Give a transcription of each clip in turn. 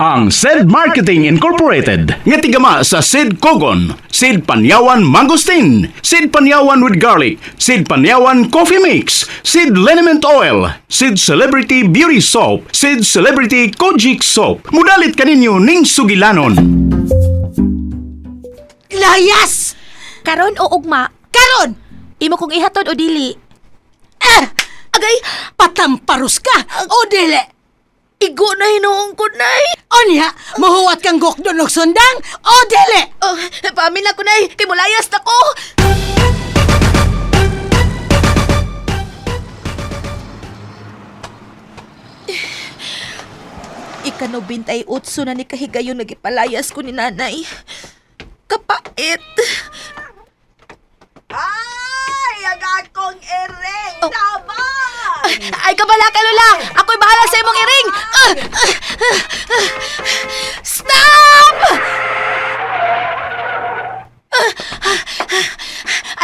Ang Said Marketing Incorporated nga tigama sa Sid Kogon, Sid Panyawan Mangosteen, Sid Panyawan with Garlic, Sid Panyawan Coffee Mix, Sid Liniment Oil, Sid Celebrity Beauty Soap, Sid Celebrity Kojic Soap. Mudalit kaninyo ning sugilanon. Layas! Karon o ugma, Karon! imo kong ihatod o dili. Ah! Agay, Patamparus ka! O dili! Igo na hinuong ko, Nay. Onya, mahuwat kang gokdon og sundang! O dili! Oh, paamin na ko, Nay. Kay mulayas na ko. Ika-98 na ni kahigayon nagipalayas ko ni nanay. Kapait. Ay, ang akong iring Oh. tabang! Ay, kabala ka, Lola! Ako'y bahala sa imong iring! Ah! Ah! Ah! Stop! Ah! Ah! Ah!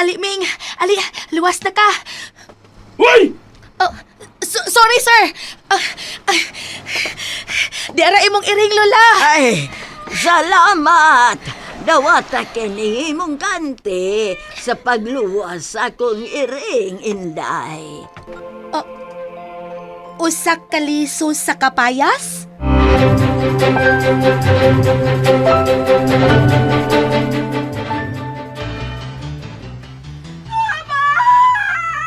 Ali, Ming! Ali, luwas na ka! Uy! Oh, sorry, sir! Ah, ah, di ara imong iring, Lola! Ay, salamat! Dawata kini imong kanti sa pagluwas sa akong iring, Inday. Usa ka liso sa kapayas?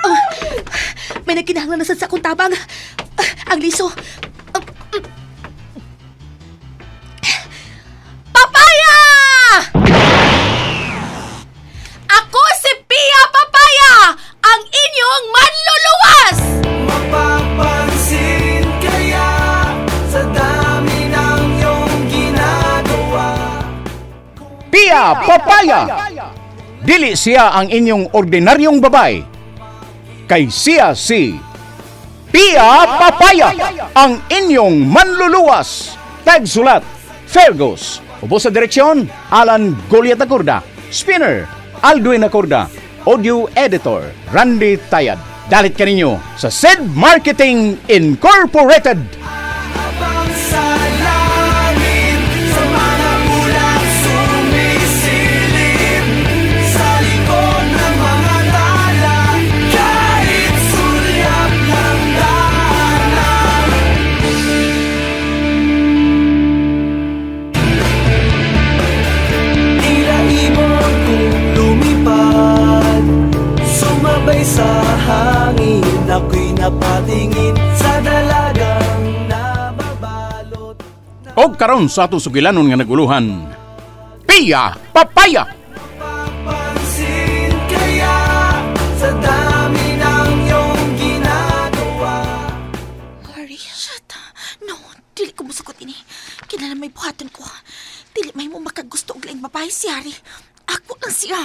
Oh, may nagkinahanglan na sad sa akong tabang. Ah, ang liso. Ah, Papaya! Ako si Pia Papaya, ang inyong manluluwas! Mapapansin kaya sa dami ng iyong ginagawa. Pia Papaya! Dili siya ang inyong ordinaryong babay. Kay siya si Pia Papaya, ang inyong manluluwas. Tagsulat, Fergus. Ubo sa direksyon, Alan Goliat Acorda. Spinner, Aldwin Acorda. Audio Editor, Randy Tayad. Dalit kaninyo sa Sid Marketing Incorporated. Habang sa langit, sa mga ulap sumisilip, sa likod ng mga tala, kahit sulyap ng daanan. Tila ibon kong lumipad, sumabay sa hangin, ako'y napatingin sa dalagang nababalot. Og karon sa atong sugilanon nga naguluhan. Pia Papaya! Papansin kaya sa dami ng iyong ginagawa. Harry, shut. No, dili ko musugot ini. Kinala may buhaton ko. Dili may mo makagusto og laing babae si Harry. Ako lang siya.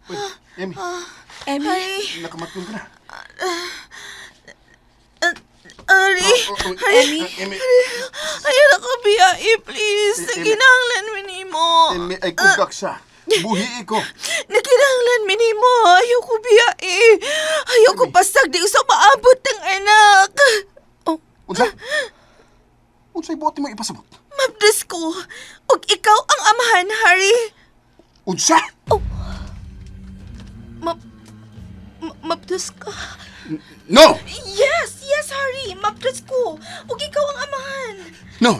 Uy, Emmy, Emmy? nakamatong ka na. Harry, Oh, oh, Emmy? Emmy, Ayaw na ko, biyae, please. Emmy. Naginahanglan mi nimo. Emmy, ay kugak siya. Buhi ko. Naginahanglan mi nimo. Ayaw ko biyae. Ayaw ko pasag. Di usap maabot ang anak. Oh, Unsa? Unsay buot mo ipasabot? mabdas ko. Og ikaw ang amahan, Harry. Unsa? Mabdas ka. No! Yes, yes, Harry. Mabdas ko. Ug ikaw ang amahan. No!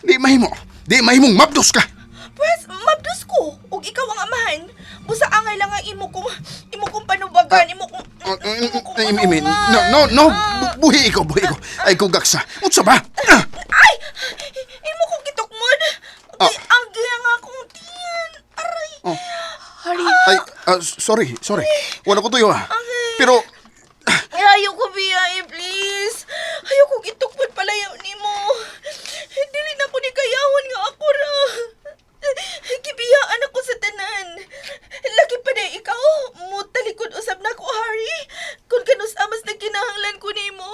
Di mahimo. Di mahimong mabdos ka. Pwes, mabdas ko. Ug ikaw ang amahan. Busa angay lang ang imo kong panubagan, imo kong Emmy, Emmy, no, no, no. Buhi ko, buhi ko. Ay kugak siya. Unsa ba? Ah! Ay! Imo kong gitukmon. Ah. Ay, ang gaya nga akong tiyan. Aray. Oh. Harry, Ay, sorry, sorry. Wala ko tuyo ah. Pero, ay, ayaw ko biyahe, please. Ayaw ko gitukmon palayaw nimo. Dili na ko ni kayahon nga ako ra. Gibiyaan ako sa tanan. Lagi pa na ikaw. Mutalikod usab na ko, Harry. Kung kanus amas na kinahanglan ko nimo.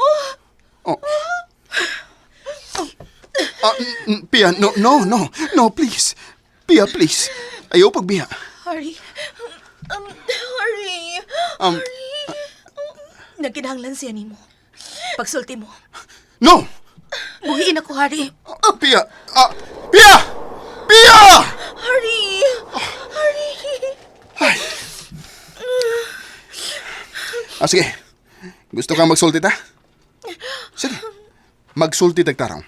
Oh. Ah, Pia, no, no, no. No, please. Pia, please. Ayaw pagbiya. Harry. Harry. Nagkinahanglan siya nimo. Pagsulti mo. No! Buhiin ako, Harry. Pia! Pia! Pia! Harry! Harry! Ay. Sige. Gusto kang magsulti ta? Sige. Magsulti tagtarong.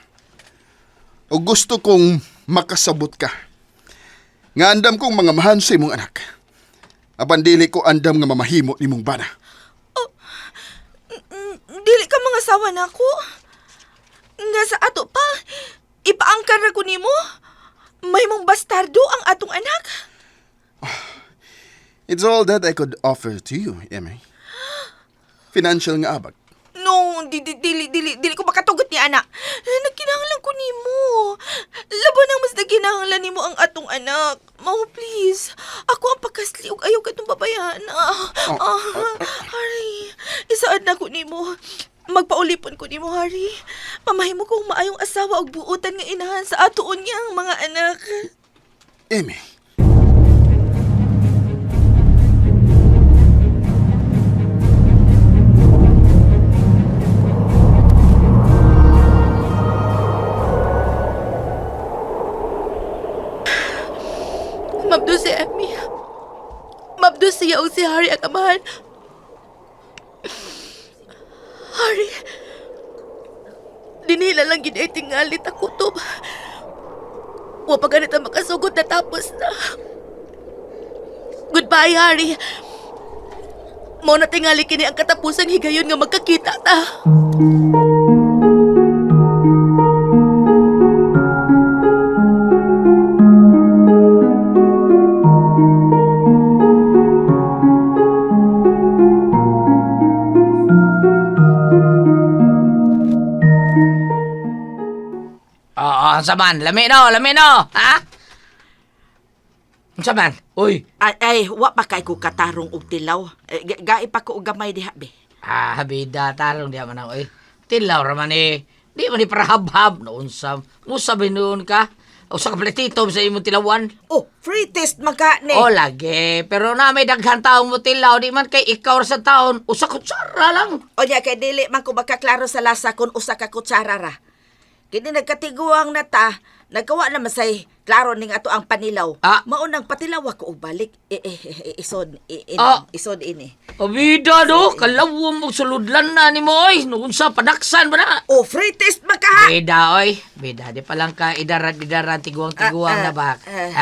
O gusto kong makasabot ka. Nga andam kong mga mahan sa imong anak. Apan dili ko andam nga mamahimo nimong bana. Dili ka mga sawa na ako. Nga sa ato pa, ipaangkar ra ko nimo. May mong bastardo ang atong anak. It's all that I could offer to you, Emmy. Financial nga abag. No, di, di, dili, dili, dili ko makatugot ni anak. Nagkinahanglan ko nimo. Laban ang mas nagkinahanglan nimo ang atong anak. Mau, please. Ako ang pagkasli ug ayaw katong babayaan. Harry, isaad na ko nimo. Magpaulipon ko nimo, Harry. Mamahimo kong maayong asawa ug buotan nga inahan sa atoon niyang mga anak. Emmy. Mabdo si Emmy. Mabdo siya o si Harry ang amahan. Harry, dinila lang gid ay tingalit ako to. Wa pa ganit ang makasugot na tapos na. Goodbye, Harry. Mao na tingali kini ang katapusang higayon nga magkakita ta. Oo, unsa man? Lami no, lami no. Ha? Unsa man? Uy. Ay, ay wa pa kay ko katarong og tilaw. Eh, gai pa ko og gamay diha be. Ah, bida tarong diha man ako. Uy. Tilaw ra man eh. Di man ni parahabhab no unsa. Musa noon ka. Usa ka platito sa imong tilawan. Oh, free test man ka ni. Oh, lagi. Pero na may daghan taong mo tilaw, di man kay ikaw ra sa taon, usa kutsara lang. O niya kay dili man ko makaklaro sa lasa kun usa ka kutsara ra. Kini nagkatiguang na ta, nagkawa na say klaro ning ato ang panilaw. Ah. Mao nang patilaw ako og balik. Isod isod ini. O bida do, kalawom og suludlan na nimo oy. Unsa padaksan ba na? Oh, free test man ka ha. Bida, oy. Bida, di pa lang ka idaran-idaran, tiguang-tiguang na ba?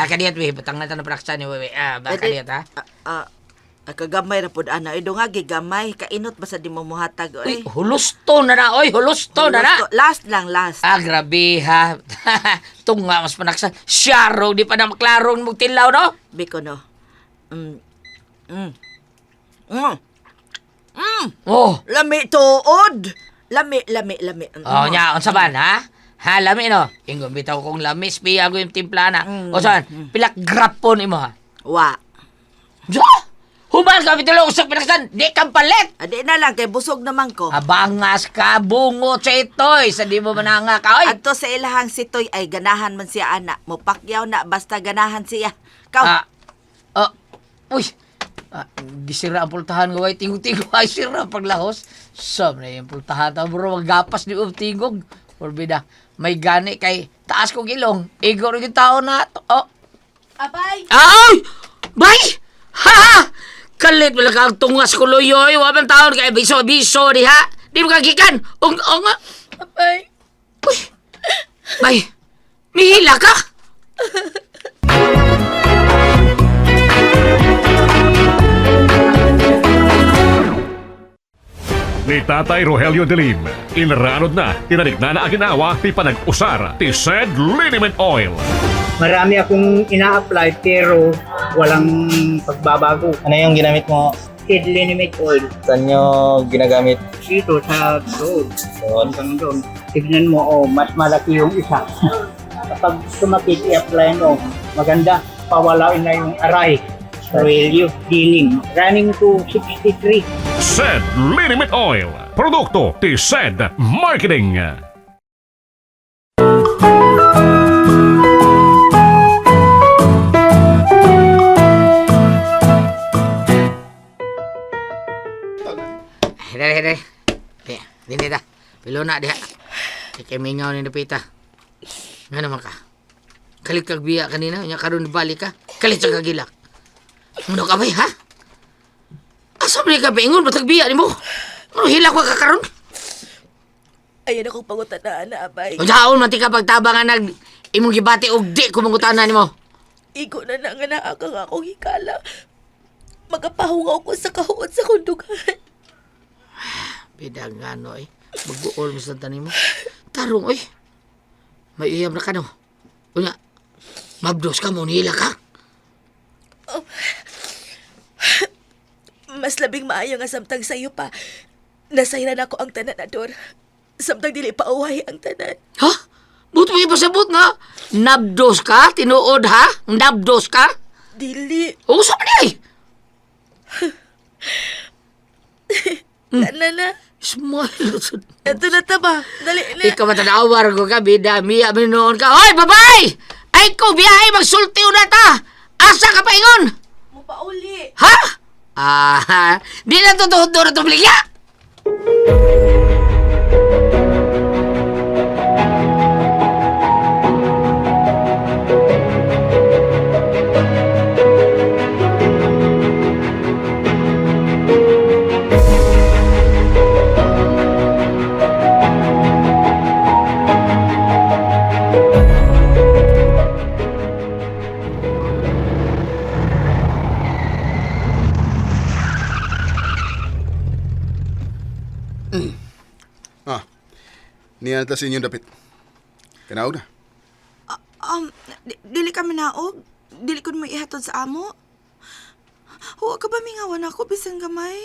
Kadiyat, we. Batang na tanong padaksan ni, we. Ba, kadiyat, ha? Kagamay ra pod ana. Ay, nga gigamay kainot basta di mo muhatag Uy, oy. hulusto na na, oy. Hulusto na na. Last lang, last. Ah, grabe, ha. Tunga, mas panaksan. Syaro, di pa na maklarong magtilaw, no? Biko no. Mm. Mm. Mm. Oh. Lami tuod. Lami, lami, lami. Mm. Oh, nya, unsa man, ha? Ha, lami, no? Ingon, bitaw kong lamis, piya ko yung timpla na. O saan? Pilak grapon imo, ha? Wa. Ja! Human ka, bitaw usap pinaksan, di kang palit! Adi na lang kay busog naman ko. Abangas ka, bungo sa itoy, sa di mo mananga ka, oy! Adto sa ilahang sitoy ay ganahan man siya ana. Mopakyaw na basta ganahan siya. Kaw. Uy! Gisira ang pultahan ko, ay tingog-tingog, ay sira paglahos. Sam na yung pultahan, ta bro, magapas ni Ub tingog. Orbida, may gani kay taas kong ilong. Igor yung tao na, oh. Abay! Ay! Bay! Ha! Kalit mo lang kang tungas ko luyoy. Wa man taon kay biso-biso diha. Di mo kagikan. Ung ung. Abay! Uy! Bay! Mihila ka? Ni Tatay Rogelio Delim, inranod na, tinarik na na aginawa, ti panag-usar, ti said liniment oil. Marami akong ina-apply pero walang pagbabago. Ano yung ginamit mo? Seed liniment oil Saan nyo ginagamit? dito sa road. So, Hanggang doon. Tignan mo, oh, mas malaki yung isa. Kapag sumakit, i-apply mo. Maganda, pawalain na yung aray. Roelio Dealing. Running to 63. Said liniment oil. Produkto ti said marketing. Dali, dali. Di, dili ta. Pilo na diha. Kay mingaw ni Napita. Nga naman ka. Kalit kag biya kanina, nya karon balik ka. Kalit sa kagilak. Ano ka ba, ha? Asa man ka paingon batag biya nimo? Ano hilak ka karon? Ayan akong pangutanaan na, abay. Unsaon man ti ka pagtabang nga nag imong gibati og di ko mangutana nimo? Igo na na nga naa kang akong hikala. Magapahungaw ko sa kahuot sa kundugan. Bida nga no eh. Mag-uol mo sa tanim mo. Tarong oy. May uyab na ka no. Unya, mabdos ka mo, nihila ka. Mas labing maayo nga samtang sayo pa. Nasayran ako ang tanan, Ador. Samtang dili pa uway ang tanan. Ha? Buto mo ipasabot nga. Nabdos ka? Tinuod ha? Nabdos ka? Dili. Usa pa niya eh. Tanan na. Smile. Ito na ta ba? Dali na. Ikaw matanawar ko ka, bida, miya, minuon ka. Hoy, babay! Ay ko, biyahe, magsulti na ta! Asa ka paingon? Mupauli. Ha? Ah, di na totoo na itong bligya! Ah, niya ta sa inyong dapit. Kanaog na. Dili ka manaog? Dili ko mo ihatod sa amo? Huwag ka ba mingawan ako bisan gamay?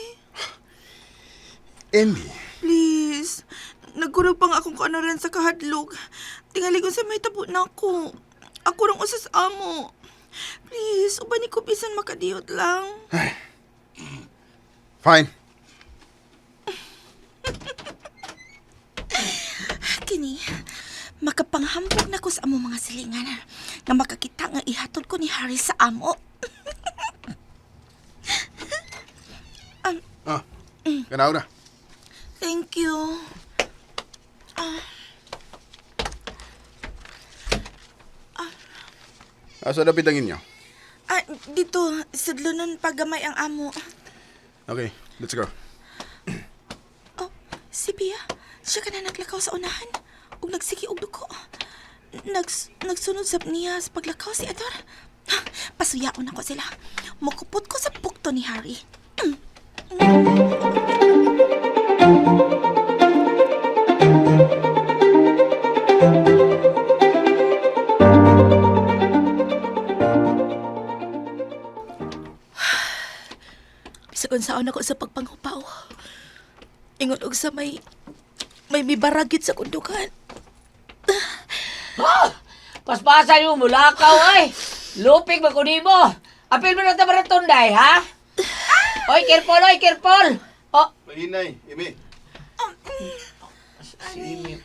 Emmy, Please. Nagkurog pang akong kanaran sa kahadlok. Tingali ko sa may tabo na ako. Ako rang usas amo. Please, uban ni ko bisan makadiyot lang. Fine. Kini, makapanghambog na ko sa amo mga silingan nga makakita nga ihatod ko ni Harry sa amo. Ah, kanaog na. Thank you. Asa dapit ang inyo? Ah, dito, sudlonon paggamay ang amo. Okay, let's go. Oh, si Pia, siya ka na naglakaw sa unahan. Ug nagsige og duko. Nagsunod sa niya sa paglakaw si Ador. Ha, pasuyaon ako sila. Mukupot ko sa bukto ni Harry. Bisag unsaon ako sa pagpanghupaw. Ingon og sa may mibaragit sa kundukan. Ha? Paspasan yung mulakaw ay! Lupig ba kunin mo? Apil mo na ito maratunday, ha? Oy, careful, oy, careful! Oh, Mahinay, Emmy. si Amy,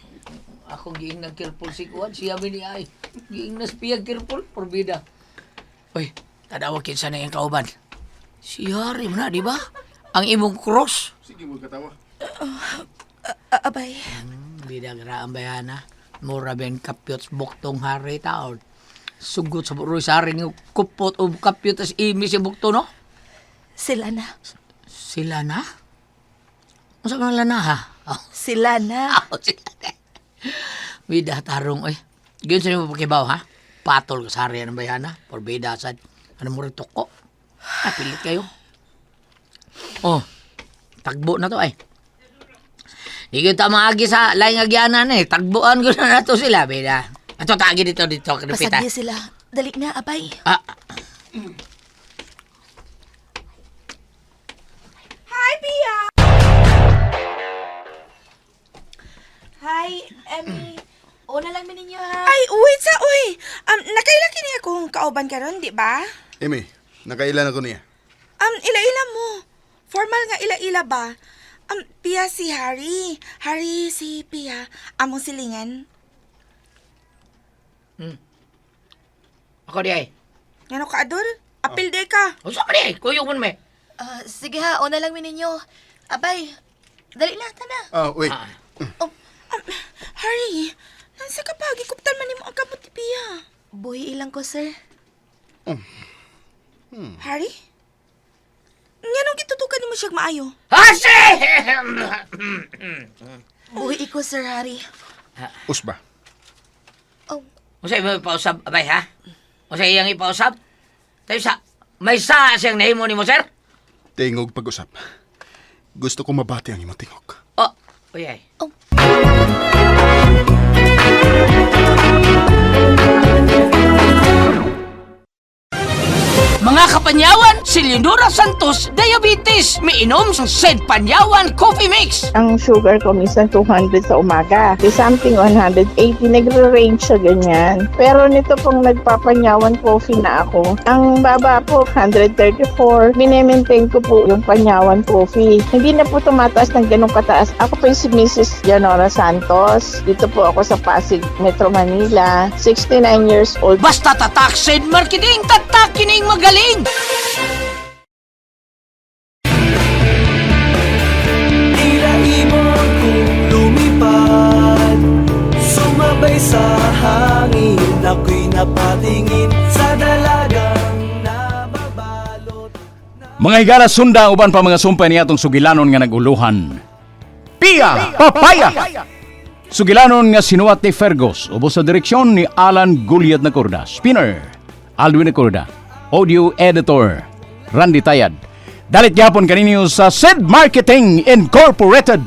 ako giing nag careful si Kuan, siya mi ni ay. Giing na spiyag careful, porbida. Oy, tanawa kinsa na iyang kauban. Si Harry mo na, di ba? Ang imong cross. Sige mo katawa. Abay. Bida ang bayana. Mura ben kapyot buktong hari taon. Sugot sa buroy sa hari ng kupot o kapyot as imi si bukto, no? Sila na. Sila na? Unsa man lana ha? Oh, Sila na. oh, sila na. Bida tarong oy. Gyud sa nimo pakibaw ha? Patol ka sa hari ng bayana. Porbida sad. Ano mo rin tuko? Ah, pilit kayo. Oh, tagbo na to ay. Di gyud ta maagi sa laing agyanan eh. Tagbuan ko na nato sila, bida. Ato taagi dito dito kanipita. Pasagdi sila. Dali na, abay. Ah, Hi, Pia! Hi, Emmy. Una lang ninyo ha. Ay, wait sa, uy. Nakaila kini akong kauban karon, di ba? Emmy, nakailan ako niya. Ila-ila mo. Formal nga ila-ila ba? Pia si Harry. Harry si Pia. Among silingan. Ako di ay. Ngano ka, Adol? Apil de ka. Unsa man di ay? Kuyog man may. Ah, sige ha, una lang ninyo. Abay, dali na, tana. Ah, wait. Ah. Oh, Harry, nansa ka pa? Gikuptan man nimo ang kamot ni Pia. Buhi ilang ko, sir. Harry? Nganong gitutukan nimo siya maayo? Hasi! Buhi ko, Sir Harry. Usba. Oh, Usa imo ipausab, abay ha? Usa iyang ipausab? Tayo sa, may sa siyang nahimo nimo, sir? Tingog pag-usap. Gusto ko mabati ang imong tingog. Oh, uy ay. Oh. Mga kapanyawan, si Leonora Santos, diabetes, miinom sa Said Panyawan Coffee Mix. Ang sugar ko minsan 200 sa umaga. Di something 180, nagre-range siya ganyan. Pero nito pong nagpapanyawan coffee na ako, ang baba po 134. Mine-maintain ko po yung panyawan coffee. Hindi na po tumataas ng ganong kataas. Ako po yung si Mrs. Leonora Santos. Dito po ako sa Pasig, Metro Manila. 69 years old. Basta tatak Said Marketing, tatak kining magaling. Tila ibon kong lumipad, sumabay sa hangin. Ako'y napatingin sa dalagang nababalot. Mga higala sunda uban pa mga sumpay niya atong sugilanon nga naguluhan. Pia Papaya! Sugilanon nga sinuwat ni Fergus, ubos sa direksyon ni Alan Gulyat Nacorda. Spinner, Alwin Nacorda. Audio Editor, Randy Tayad. Dalit gyapon kaninyo sa Sid Marketing Incorporated.